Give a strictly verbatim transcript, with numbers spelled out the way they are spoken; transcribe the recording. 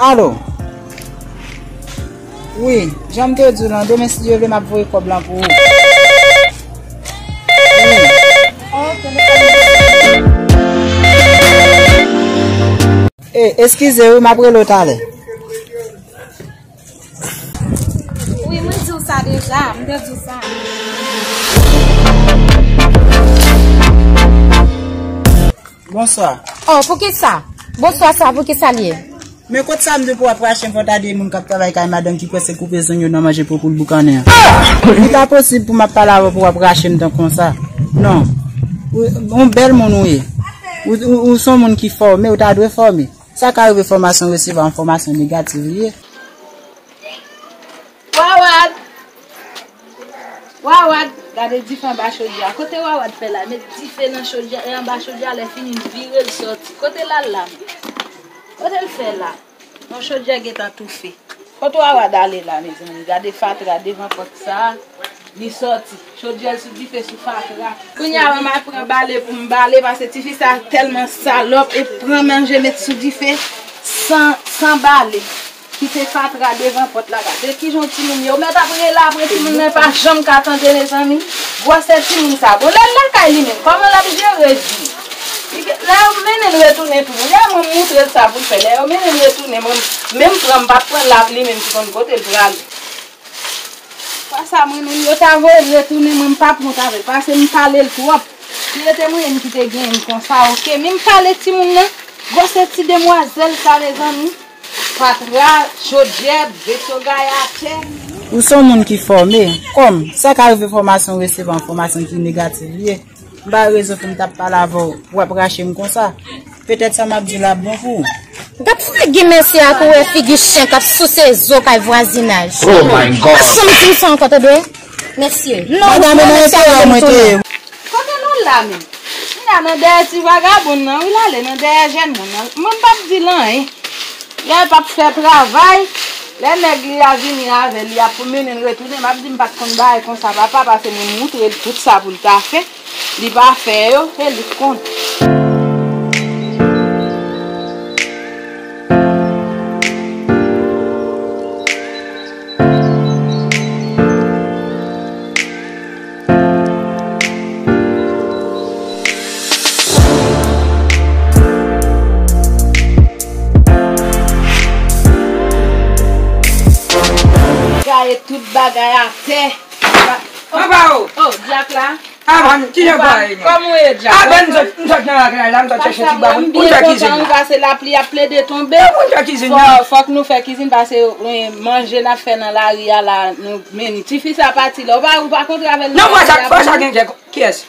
Alo? Wi, jan m te di w lan, demen si Dye vle m ap voye kòb lan pou ou. Wi. E, eskize wi, m ap rele w talè. Wi, mwen di w sa deja, m te di w sa. Bonswa. Oh, poukisa? Bonswa sa, poukisa l ye? Men kot sa m di pou w ap rache m, fò w ta de moun k ap travay kay madanm ki prèske koupe zong yo nan manje pou poul boukannen an. Li pa posib pou m ap pale avè w pou w ap rache m tan konsa. Non. Ou, ou bèl moun ou ye. Ou, ou, ou se yon moun ki fòme, ou ta dwe fòme. Sa ka rive fòmasyon resevwa yon fòmasyon negatif li ye. Wawad! Wawad! Gade dife anba chodyè a. Kote Wawad fè la? Met dife nan chodyè, e anba chodyè a, lè fini l vire l sòti. Kote l al la menm? Kote l fè la? Yon chodyè gentan toufe. Kote Wawad ale la, mezanmi? Gade fatra devan pòt sa a. Li sòti. Chodyè l sou dife sou fatra. Kounye a, mwen al pran bale pou m bale, paske tifi sa tèlman salòp e pran manje met sou dife san, san bale. Kite fatra devan pòt la. Gade kijan timoun ye. Ou mèt ap rele apre timoun nan pa janm ka tande, mezanmi. Gwosè timoun sa. Bon, lè l lakay li menm, kòman l ap jere vi? Lè yo mennen l retounen tou. Lè mwen moutre l sa pou l fè. Lè yo mennen l retounen, mwen menm pran, m p ap pran l la, li menm ki konn kote l prale. Fwa sa mwen menm yo ta voye l retounen, mwen m p ap wont avè l, paske m pale l twòp. Si yo te mwen menm ki te genyen m konsa, oke. Men m pale timoun nan, gwosè ti demwazèl sa, mezanmi. Fatra, chodyè, veso gaye atè. Ou se yon moun ki fòme. Kòm, sa ka rive fòmasyon w resevwa, fòmasyon ki negatif li ye. M pa wè rezon pou m t ap pale avè w, w ap rache m konsa. Petèt sa m ap di w la ap bon pou ou. Gad frè gen mesye a kou wè figi chen k ap souse zo kay vwazinaj. Oh my God. Pa janm di m sa ankò, tande? Mesye. Non, madanm, non, mesye a mwen te. Kote nou la menm? M la nan dèyè ti vagabon nan, wi, l ale nan dèyè jèn moun nan. Mwen m p ap di l anyen. Lè l p ap fè travay, lè nèg li a vini avè l, li ap mennen l retounen, m ap di m pa t konn bagay konsa, papa, pase mwen moutre l tout sa pou l ta fè. Li pa fè yo, e li k konn. Gaye tout bagay atè. Anba o. Oh, Dyak la. Avan, kijan w ye? Kòman w ye, Dyak? Avan, m sot, m sot nan lakay la, m sot chèche ti bwa pou m fè kizin nan. Pase lapli ap plede tonbe. Pou m fè kizin nan. Fò, fòk nou fè kizin, pase, eh, manje n ap fè nan lari a la, nou, men tifi sa pati la. Ou pa, ou pa kontre avè l nan lari a pou nou? Non, fò sa, fò sa gen kè. Kiyès?